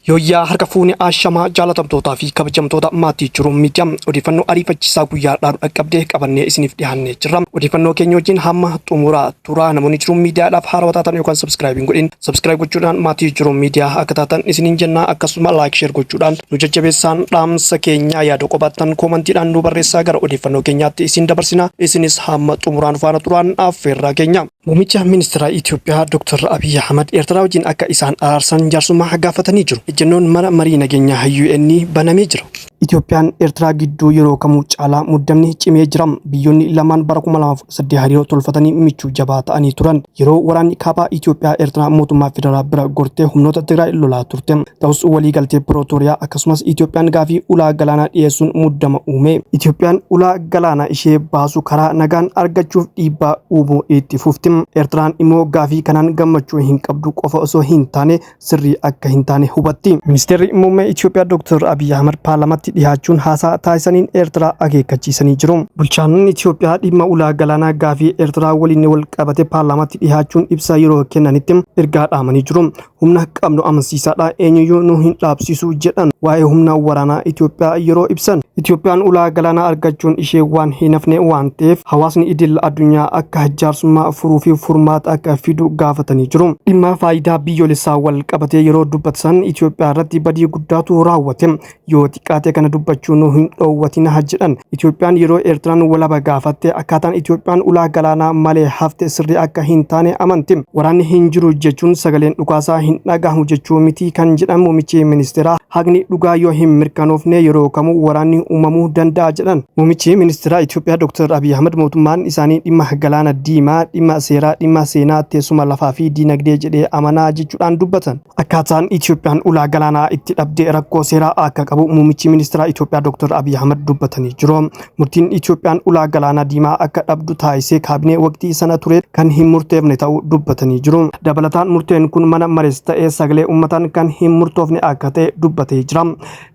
Yooyyaa harka fuune ashamaa jaalatamtootaa fi kabajamtoota maatii jiru miidiyaa odeeffannoo ariifachiisaa guyyaadhaan dhaqqabdee qabannee isiniif dhiyaannee jirra. Odeeffannoo keenya wajjin hamma xumuraa turaa. Namoonni jiru miidiyaadhaaf haarawaa taatan yookaan subscribe hin godhin, subscribe gochuudhaan maatii jiru miidiyaa akka taatan isiniin jenna. Akkasuma like, share gochuudhaan nu jajjabeessaan dhaamsa keenya. Yaada qabaattan commentiidhaan nu barreessaa. Gara odeeffannoo keenyaatti isin dabarsina. Isinis hamma xumuraan faana turaan affeerraa keenya. Muummicha ministeera Itoophiyaa Dr. Abiy Ahmad Eertiraa wajjin akka isaan araarsan jaarsummaa gaafatanii jiru. Ejjennoon mana marii nageenyaa UN banamee jira. Itoophiyaan Eertiraa gidduu yeroo kamuu caalaa muddamni cimee jira. Biyyoonni lamaan bara 2018 hariiroo tolfatanii michuu jabaa ta'anii turan. Yeroo waraanni kaabaa Itoophiyaa, Eertiraa mootummaa federaalaa bira gortee humnoota Tigraay lolaa turte. Ta'us walii galtee Pirootooriyaa akkasumas Itoophiyaan gaafii ulaa galaanaa dhiyeessuun muddama uume. Itoophiyaan ulaa galaanaa ishee baasu karaa nagaan argachuuf dhiibbaa uumuu itti fufti. Eertiraan immoo gaafii kanaan gammachuu hin qabdu qofa osoo hin taane, sirrii akka hin taane hubatti. Ministeerri muummee Itoophiyaa Dr. Abiy Ahmad paarlaamaatti dhiyaachuun haasaa taasisaniin Eertiraa akeekkachiisanii jiru. Bulchaan Itoophiyaa dhimma ulaa galaanaa gaafii Eertiraa waliin wal qabate paarlaamaatti dhiyaachuun ibsa yeroo kennanitti ergaa dhaamanii jiru. Humna qabnu amansiisaadha, eenyuyyuu nu hin dhaabsisu jedhan waa'ee humna waraanaa Itoophiyaa yeroo ibsan. Itoophiyaan ulaa galaanaa argachuun ishee waan hin hafne waan ta'eef, hawaasni idil addunyaa akka jaarsummaa furuu fi furmaata akka fidu gaafatanii jiru. Dhimma faayidaa biyyoolessaa wal qabatee yeroo dubbatan, Itoophiyaa irratti badii guddaatu raawwate, yoo xiqqaate kana dubbachuu nu hin dhoowwatina jedhan. Itoophiyaan yeroo Eertiraan walaba gaafatte, akkaataan Itoophiyaan ulaa galaanaa malee hafte sirrii akka hin taane amanti. Waraanni hin jiru jechuun sagaleen dhukaasaa hin dhagahamu jechuu miti kan jedhan muummichi ministeeraa, haqni dhugaa yoo hin mirkanoofne yeroo kamuu waraanni uumamuu danda'a jedhan. Muummichi ministeeraa Itoophiyaa Dr. Abiy Ahmad mootummaan isaanii dhimma galaana diimaa dhimma seeraa, dhimma seenaa, teessuma lafaa fi diinagdee jedhee amanaa jechuudhaan dubbatan. Akkaataan Itoophiyaan ulaa galaanaa itti dhabde rakkoo seeraa akka qabu muummichi ministeeraa Itoophiyaa Dr. Abiy Ahmad dubbatanii jiru. Murtiin Itoophiyaan ulaa galaanaa diimaa akka dhabdu taasisee kaabinee waqtii sana ture kan hin murteefne ta'uu dubbatanii jiru. Dabalataan murteen kun mana marees ta'ee sagalee uummataan kan hin murtoofne akka ta'e dubbatee jira.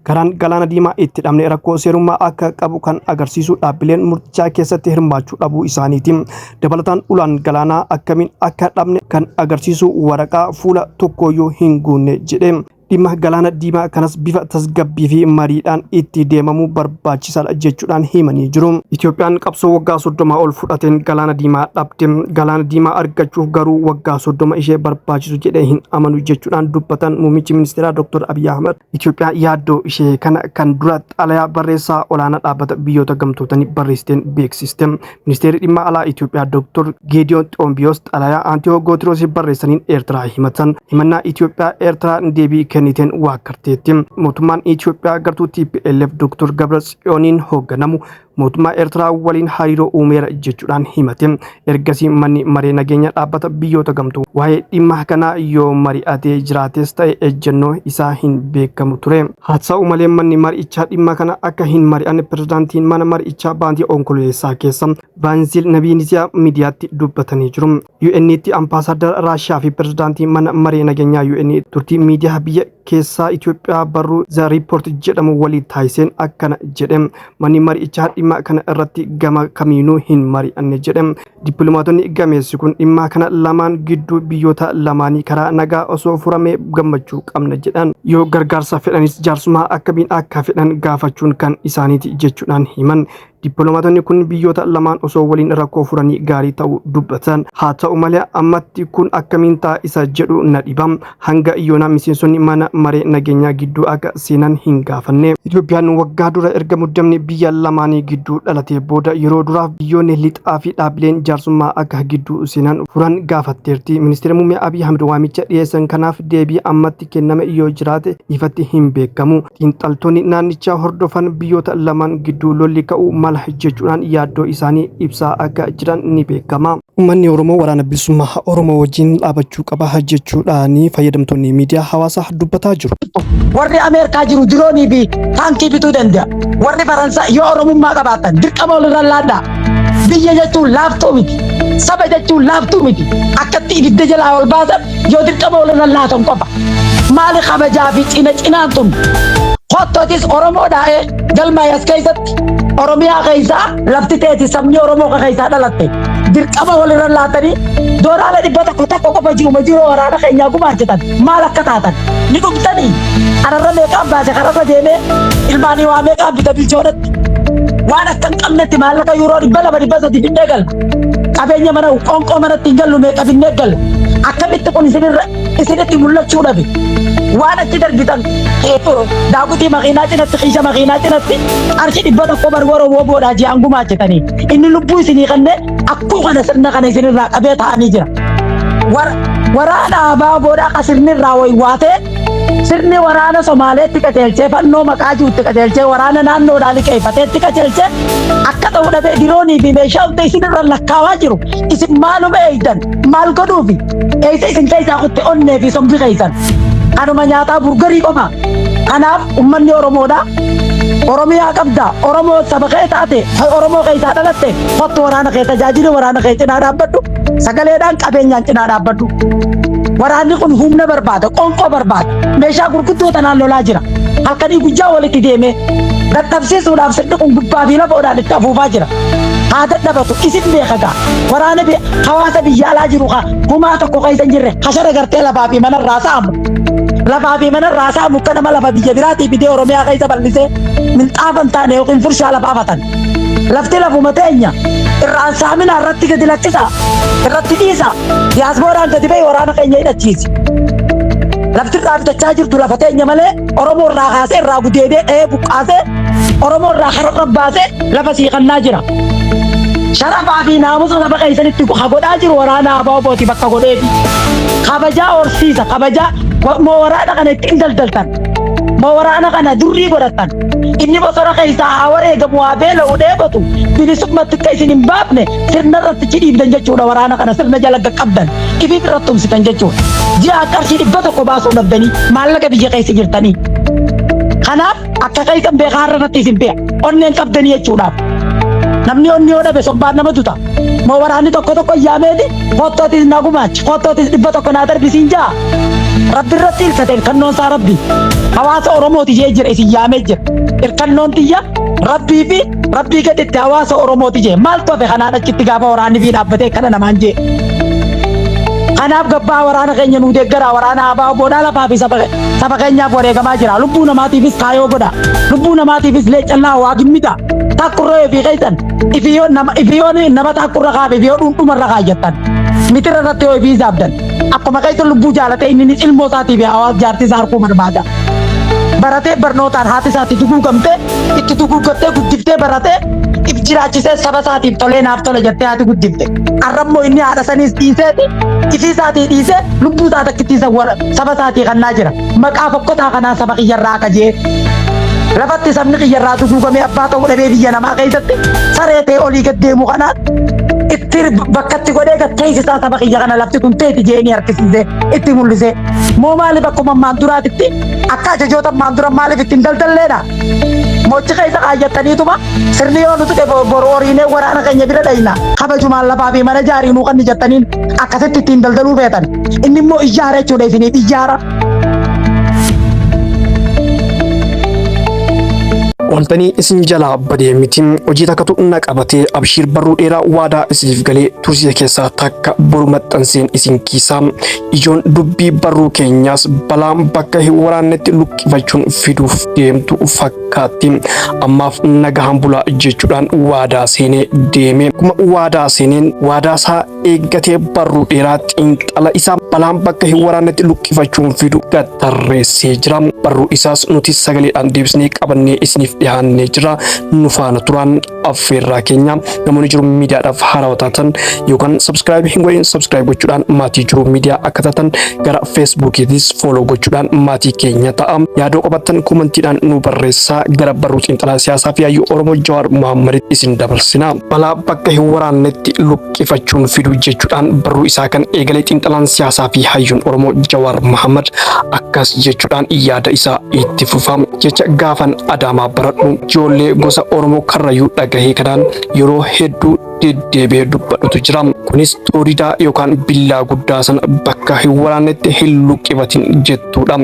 Karaan galaana diimaa itti dhabne rakkoo seerummaa akka qabu kan agarsiisu dhaabbileen murtichaa keessatti hirmaachuu dhabuu isaaniiti. Dabalataan ulaan galaanaa akkamiin akka dhabne kan agarsiisu waraqaa fuula tokkooyyuu hin guunne jedhe. Dhimma galaana diimaa kanas bifa tasgabbii fi mariidhaan itti deemamuu barbaachisaadha jechuudhaan himanii jiru. Itoophiyaan qabsoo waggaa 30 ol fudhateen galaana diimaa dhabde. Galaana diimaa argachuuf garuu waggaa 30 ishee barbaachisu jedhee hin amanu jechuudhaan dubbatan muummichi ministeeraa Dr. Abiy Ahmad. Itoophiyaan yaaddoo ishee kana kan dura xalayaa barreessaa olaanaa dhaabbata biyyoota gamtootanii barreessiteen beeksiste. Ministeerri dhimma alaa Itoophiyaa Dr. Geediyoon Xoombiyoos xalayaa Antiyoo Gootiroos barreessaniin Eertiraa himatan. Himannaa Itoophiyaa Eertiraan deebii kenniteen waakkarteetti. Mootummaan Itoophiyaa gartuu TPLF Dr. Gabra Tsiyooniin hoogganamu mootummaa Eertiraa waliin hariiroo uumeera jechuudhaan himate. Ergasii manni maree nageenya dhaabbata biyyoota gamtuu waa'ee dhimma kanaa yoo mari'atee jiraates ta'e ejjennoo isaa hin beekamu ture. Haa ta'u malee manni mari'ichaa dhimma kana akka hin mari'anne pirezidaantiin mana mari'ichaa baatii Onkololeessaa keessa Vaanzil Nabiiniziyaa miidiyaatti dubbatanii jiru. UN'tti ambaasaadara Raashiyaa fi pirezidaantii mana maree nageenyaa UN turtii miidiyaa biyya keessaa Itoophiyaa barruu The Report jedhamu waliin taasiseen akkana jedhe. Manni mari'ichaa dhimma kana irratti gama kamiinuu hin mari'anne jedhe. Dippiloomaatonni gameessi kun dhimma kana lamaan gidduu biyyoota lamaanii karaa nagaa osoo furamee gammachuu qabna jedhan. Yoo gargaarsa fedhanis jaarsummaa akkamiin akka fedhan gaafachuun kan isaaniiti jechuudhaan himan. Dippiloomaatonni kun biyyoota lamaan osoo waliin rakkoo furanii gaarii ta'uu dubbatan. Haa ta'u malee ammatti kun akkamiin ta'a isa jedhu na dhiba. Hanga yoonaa miseensonni mana maree nageenyaa gidduu akka seenan hin gaafanne. Itoophiyaan waggaa dura erga muddamni biyya lamaanii gidduu dhalatee booda yeroo duraaf biyyoonni lixaa fi dhaabbileen jaarsummaa akka gidduu seenan furan gaafatteerti. Ministeera muummee Abiy Ahmed waamicha dhiyeessan kanaaf deebii ammatti kenname yoo jiraate ifatti hin beekamu. Xiinxaltoonni naannichaa hordofan biyyoota lamaan gidduu lolli ka'uu mala jechuudhaan yaaddoo isaanii ibsaa akka jiran ni beekama. Uummanni Oromoo waraana bilisummaa Oromoo wajjin dhaabachuu qaba jechuudhaan fayyadamtoonni miidiyaa hawaasaa dubbataa jiru. Warri Ameerikaa jiru diroonii fi taankii bituu danda'a. Warri Faransaay yoo Oromummaa qabaatan dirqama walirra laadhaa. Biyya jechuun laaftuu miti. Saba jechuun laaftuu miti. Akkatti ibidda jalaa ol baasan yoo dirqama walirra laatan qofa. Maali kabajaa fi cina cinaan tun? Kottootis Oromoodhaa galmaa'e as keessatti Oromiyaa keessaa lafti teeti sabni Oromoo ka keessaa dhalatte dirqama walirra laatanii doolaara 100 tokko qofa jiruma jiruu waraana keenyaa gumaachitan maal akka taatan ni dhumtanii. meeqaan baase kararra deemee ilmaanii waa meeqaan bita bilchoodhatti. Waan akka hin qabnetti maallaqa yuuroo 200 300 finnee galla. Qabeenya mana qoonqoo manatti hin gallu meeqa finnee galla. Akkamitti kun isinirra isinitti mul'achuu dhabe. Waan achi darbitan daakutii makiinaa cinatti kiisha makiinaa cinatti qarshii 100 bar warra woboodhaa ji'aan gumaachitanii. Inni lubbuu isinii kennee akkuu kana sirna kana isinirraa qabee taa'anii jira. Waraana abaaboodhaa ka sirni irraa waywaatee sirni waraana Somaaleetti qajeelchee fannoo maqaa jirutti qajeelchee waraana naannoodhaa liqeeffateetti qajeelchee akka ta'u dhabee diroonii fi meeshaa hunda isinirra lakkaawaa jiru. Isin maaluma eeydan maal godhuufi eeysa isin keessaa kutte onnee fi sombi keessan kanuma nyaataa burgarii qofa. Kanaaf ummanni Oromoodhaa Oromiyaa qabda Oromoo saba kee taate Oromoo keessaa dhalatte kottu waraana kee tajaajili waraana kee cinaa dhaabbadhu sagaleedhaan qabeenyaan cinaa dhaabbadhu. Waraanni kun humna barbaada, qoonqoo barbaada, meeshaa gurguddoo tanaan lolaa jira. Halkanii guyyaa walitti deemee dadhabsiisuudhaaf sirni kun gubbaa fi lafoodhaan itti afuufaa jira. Haa dadhabatu isin beeka gaa. Waraana hawaasa biyya alaa jiru kaa humaa tokko keessa hin jirre hashara gartee lafaa fi manarraa saamu. Lafaa fi manarraa saamu akka nama lafa biyya biraatii fidee Oromiyaa keessa bal'isee minxaafa hin taane yookiin furshaa lafa afatan. Lafti lafuma teenya irraan saaminaa irratti gadi lakkisaa irratti dhiisaa diyaaspooraan gadi ba'e waraana keenya hidhachiisi. Lafti irraa bitachaa jirtu lafa teenya malee Oromoo irraa kaasee irraa gudeedee dhahee buqqaasee Oromoo irraa kararra baasee lafa sii kannaa jira. Sharafaa fi naamusa saba keessanitti ha godhaa jiru waraana ABO-ti bakka godheefi. Kabajaa horsiisa kabajaa moo waraana kana ittiin daldaltan. Moo waraana kana durrii godhattan. Inni bosona keessaa haa wareegamu haa beela'u dheebotu bilisummatti akka isin hin baafne sirna irratti cidhiibdan jechuudha waraana kana sirna jala qaqqabdan ifiif irratti tumsitan jechuudha. Ji'a qarshii 100 baasuu dhabdanii maallaqa biyya keessa jirtanii. Kanaaf akka keessan beekaa har'a irratti isin beeka onneen qabdanii jechuudhaaf. Namni onni yoo dhabe sobbaan nama duta. Moo waraanni tokko tokko yaameeti kottootis na gumaachi kottootis 100 naa darbisiin jaa. Rabbi irratti hirkate hirkannoon isaa Rabbi. Hawaasa Oromooti jee jira isin yaamee jira. Hirkannoon tiyya Rabbii fi Rabbii gaditti hawaasa Oromooti jee maaltu hafe kanaan achitti gaafa waraanni fi dhaabbatee kana namaan jee. Kanaaf gabbaa waraana keenya nuu deeggaraa waraana abaa boodhaa lafaa fi saba keenyaaf wareegamaa jira. Lubbuu namaatiifis kaayoo godha. Lubbuu namaatiifis leecallaa waa gimmita. Takkurra ofii keessan ifiyoo nama ifiyoo nama takkurra kaafe ifiyoo dhundhumarra kaayyattan. Mitira irratti yoo ifii zaabdan. Akkuma keessa lubbuu jaalatee inni ilmoo isaatii fi hawaasa jaartii isaa arguu barbaada. Baratee barnootaan haati isaatti duguugamtee itti duguuggattee guddiftee baratee if jiraachisee saba isaatiif tolee naaf tole jettee haati guddifte. Arrammoo inni haadha saniis dhiiseeti ifii isaatii dhiisee lubbuu isaa takkittii saba isaatii kannaa jira. Maqaa fokkotaa kanaan saba kiyyarraa akka jee. Lafatti sabni kiyyarraa duguugamee abbaa ta'uu dhabee biyya namaa keessatti saree ta'e olii gad deemu kanaan itti bakkatti godhee gad teessisaa saba kiyya kana lafti tun teeti jeeni harkisiisee itti mul'isee. Moo maaliif akkuma ammaan duraatitti akka ajajoota ammaan dura maaliif ittiin daldalleedha? Mochi keessa kaayyattaniituma sirni yoo nuti boru horiinee waraana keenya bira dhayna kabajumaan lafaa fi mana jaarii nuu kanni jettaniin akkasitti ittiin daldaluu feetan. Inni immoo ijjaara jechuudha isiniif ijjaara. Wantanii isin jalaa badee miti hojii takkatu na qabatee abshiir barruu dheeraa waadaa isiniif galee tursiisa keessaa takka boru maxxanseen isin kiisaa ijoon dubbii barruu keenyaas balaan bakka hin waraannetti luqqifachuun fiduuf deemtu fakkaatti ammaaf nagahan bulaa jechuudhaan waadaa seenee deeme akkuma waadaa seeneen waadaa isaa eeggatee barruu dheeraa xiinxala isaa balaan bakka hin waraannetti luqqifachuun fidu gad tarreessee jira. Barruu isaas nuti sagaleedhaan deebisnee qabannee isiniif dhiyaannee jira. Nu faana turaan affeerraa keenya. Namoonni jiru miidiyaadhaaf haarawaa taatan yookaan subscribe hin godhin subscribe gochuudhaan maatii jiru miidiyaa akka taatan gara Feesbuukiitis follow gochuudhaan maatii keenya ta'a. Yaadoo qabattan komantiidhaan nu barreessaa gara barruu xiinxalaa siyaasaa fi hayyuu Oromoo Jawaar Muhammaditti isin dabarsina. Balaa bakka hin waraannetti luqqifachuun fidu jechuudhaan barruu isaa kan eegale xiinxalaan siyaasaa fi hayyuun Oromoo Jawaar Muhammad akkas jechuudhaan yaada isaa itti fufa. Jecha gaafan Adaamaa baradhu ijoollee gosa Oromoo Karrayyuu dhagahee kanaan yeroo hedduu deddeebi'ee dubbadhutu jira. Kunis xooridaa yookaan billaa guddaa sana bakka hin waraannetti hin luqqifatin jettuudha.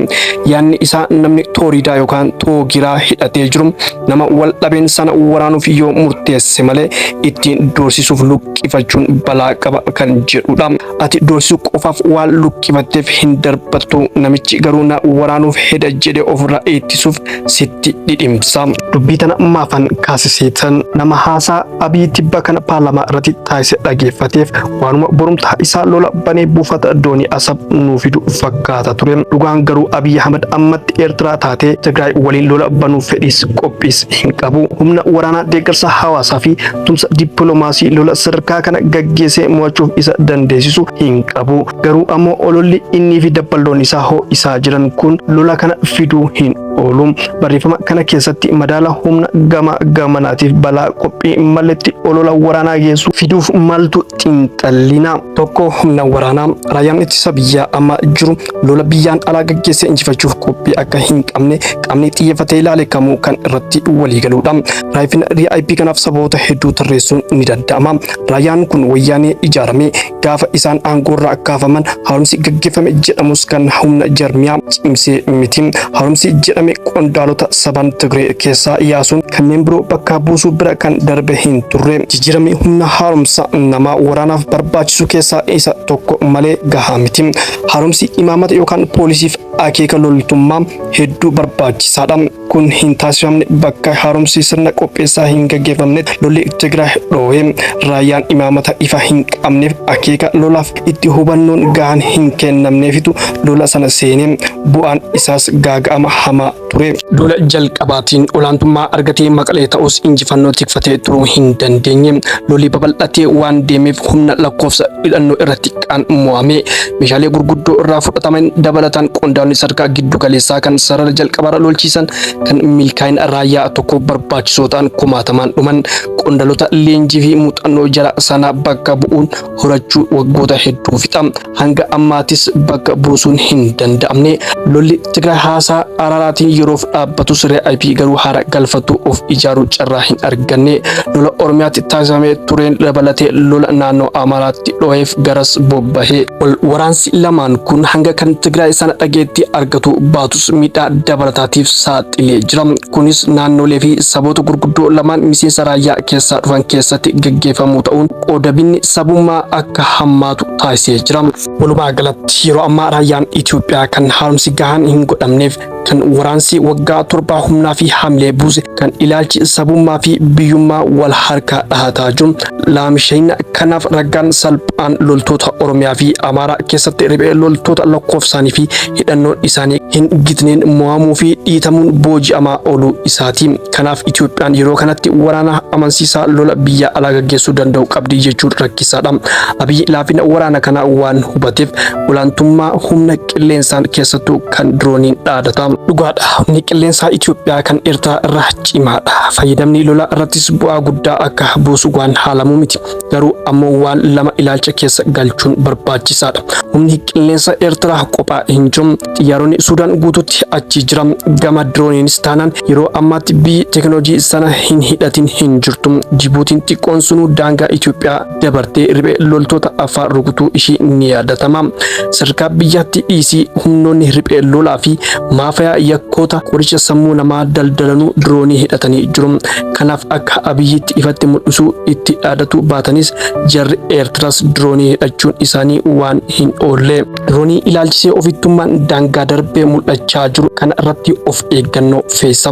Yaadni isaa namni tooridaa yookaan toogiraa hidhatee jiru nama wal dhabeen sana waraanuuf yoo murteesse malee ittiin doorsisuuf luqqifachuun balaa qaba kan jedhudha. Ati doorsisuu qofaaf waan luqqifatteef hin darbattu, namichi garuu na waraanuuf heda jedhee ofirraa ittisuuf sitti dhidhimsa. Dubbii tana maafan kaasiseetan nama haasaa Abiy tibba kana paarlaamaa irratti taasise dhageeffateef waanuma borumtaa isaa lola banee buufata doonii Asab nuu fidu fakkaata ture. Dhugaan garuu Abiy Ahmad ammatti Eertiraa taatee Tigraay waliin lola banuuf fedhiis qophiis hin qabu. Humna waraanaa, deeggarsa hawaasaa fi tumsa dippiloomaasii lola sadarkaa kana gaggeessee mo'achuuf isa dandeessisu hin qabu. Garuu ammoo ololli innii fi dabballoonni isaa ho'isaa jiran kun lola kana fiduu hin oolu. Barreeffama kana keessatti madaala humna gama gamanaatiif balaa qophii maletti olola waraanaa geessu fiduuf maltu xiinxallina. Tokko, humna waraanaa. Raayyaan ittisa biyyaa amma jiru lola biyyaan alaa gaggeessee injifachuuf qophii akka hin qabne qaamni xiyyeeffatee ilaale kamuu kan irratti waliigaluudha. Raayifina RIP kanaaf sababoota hedduu tarreessuun ni danda'ama. Raayyaan kun wayyaanee ijaarame gaafa isaan aangoorraa kaafaman haaromsi gaggeeffame jedhamus kan humna jarmiyaa cimsee miti. Haaromsi jedhame qondaalota saban Tigree keessaa yaasuun kanneen biroo bakka buusuu bira kan darbe hin turre. Jijjiiramni humna haaromsa namaa waraanaaf barbaachisu keessaa isa tokko malee gahaa miti. Haaromsi imaamata yookaan poolisiif akeeka loltummaa hedduu barbaachisaadha. Kun hin taasifamne. Bakka haaromsi sirna qopheessaa hin gaggeeffamne lolli Tigraay dhoohe. Raayyaan imaamata ifa hin qabneef akeeka lolaaf itti hubannoon gahaan hin kennamneefitu lola sana seene. Bu'aan isaas gaaga'ama hamaa ture. Lola jalqabaatiin olaantummaa argatee Maqalee ta'us injifannoo tikfatee turuu hin dandeenye. Lolli babal'atee waan deemeef humna lakkoofsa hidhannoo irratti xiqqaan mo'ame. Meeshaalee gurguddoo irraa fudhataman dabalataan qondaalonni sadarkaa giddu galeessaa kan sarara jalqabaarra lolchiisan kan milkaa'ina raayyaa tokko barbaachisoo ta'an kumaatamaan dhuman. Qondaalota leenjii fi muuxannoo jara sanaa bakka bu'uun horachuu waggoota hedduu fixa. Hanga ammaatis bakka buusuun hin danda'amne. Lolli Tigraay haasaa araaraatiin yeroof dhaabbatus RIP garuu haara galfatu of ijaaruu carraa hin arganne. Lola Oromiyaatti taasifamee tureen dabalatee lola naannoo Amaaraatti dho'eef garas bobbahe. Wal waraansi lamaan kun hanga kan Tigraay sana dhageettii argatu baatus miidhaa dabalataatiif saaxilee jira. Kunis naannolee fi saboota gurguddoo lamaan miseensa raayyaa keessaa dhufan keessatti gaggeeffamuu ta'uun qoodabinni sabummaa akka hammaatu taasisee jira. Walumaa galatti yeroo ammaa raayyaan Itoophiyaa kan haaromsi gahaan hin godhamneef, kan waraansi waggaa 7 humnaa fi hamilee buuse, kan ilaalchi sabummaa fi biyyummaa wal harkaa dhahataa jiru. Laamshayina kanaaf ragaan salphaan loltoota Oromiyaa fi Amaaraa keessatti riphee loltoota lakkoofsaanii fi hidhannoon isaanii hin gitneen mo'amuu fi dhiitamuun booji'amaa ooluu isaati. Kanaaf Itoophiyaan yeroo kanatti waraana amansiisaa lola biyya alaa gaggeessuu danda'u qabdi jechuun rakkisaadha. Abiyyi laafina waraana kanaa waan hubateef olaantummaa humna qilleensaan keessattuu kan dirooniin dhaadata. Dhugaadha, humni qilleensaa Itoophiyaa kan Eertiraa irra cimaadha. Fayyadamni lola irrattis bu'aa guddaa akka buusu waan haalamuu miti. Garuu ammoo waan lama ilaalcha keessa galchuun barbaachisaadha. Humni qilleensa Eertiraa kophaa hin jiru. Xiyyaaronni Suudaan guutuutti achi jira. Gama dirooniinis taanaan yeroo ammaatti biyyi teekinooloojii sana hin hidhatin hin jirtu. Jibuutiin xiqqoon sunuu daangaa Itoophiyaa dabartee riphee loltoota Affaar rukutuu ishii ni yaadatama. Sadarkaa biyyaatti dhiisii humnoonni riphee lolaa fi maafayaa yakkoota qoricha sammuu namaa daldalanuu diroonii hidhatanii jiru. Kanaaf akka Abiyyitti ifatti mul'isuu itti dhaadatu baatanis jarri Eertiraas diroonii hidhachuun isaanii waan hin oolle. Diroonii ilaalchisee ofittummaan daangaa darbee mul'achaa jiru kana irratti of eeggannoo feesa.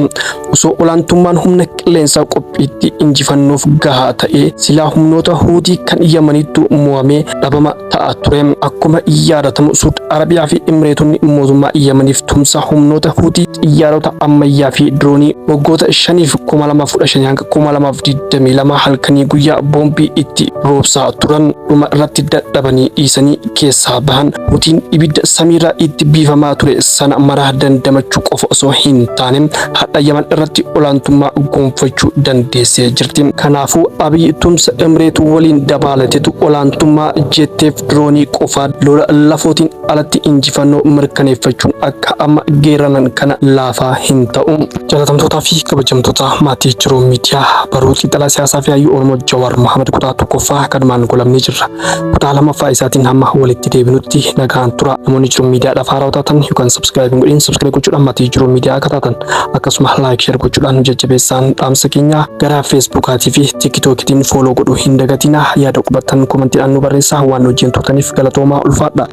Osoo olaantummaan humna qilleensaa qophiitti injifannoof gahaa ta'ee silaa humnoota Huutii kan Yamanittu mo'amee dhabama ta'a ture. Akkuma yaadatamu Suud Arabiyaa fi Imireetonni mootummaa Yamaniif tumsa humnoota Huutii xiyyaarota ammayyaa fi diroonii waggoota shaniif 2015 hanga 2022 halkanii guyyaa boombii itti roobsaa turan dhuma irratti dadhabanii dhiisanii keessaa bahan. Hutiin ibidda samiirraa itti biifamaa ture sana maraa dandamachuu qofa osoo hin taane hadha Yaman irratti olaantummaa gonfachuu dandeessee jirti. Kanaafuu Abiy tumsa Emireet waliin dabaalatetu olaantummaa jetteef diroonii qofaa lola lafootiin alatti injifannoo mirkaneeffachuun akka amma geeranan kana laafaa hin ta'u. Jaalatamtootaa fi kabajamtoota maatii Jiruu Miidiyaa, barruu xiinxalaa siyaasaa fi hayyuu Oromoo Jawaar Mohaammed kutaa tokkoffaa kanumaan goolabnee jirra. Kutaa lammaffaa isaatiin hamma walitti deebinutti nagaan tura. Namoonni Jiruu Miidiyaadhaaf haarawaa taatan yookaan subscribe hin godhin, subscribe gochuudhaan maatii Jiruu Miidiyaa akka taatan, akkasuma like, share gochuudhaan nu jajjabeessaan dhaamsa keenya. Gara Feesbuukaatii fi Tiktookitiin follow godhuu hin dagatinaa. Yaada qubattan commentiidhaan nu barreessaa. Waan wajjin turtaniif galatoomaa, ulfaadha.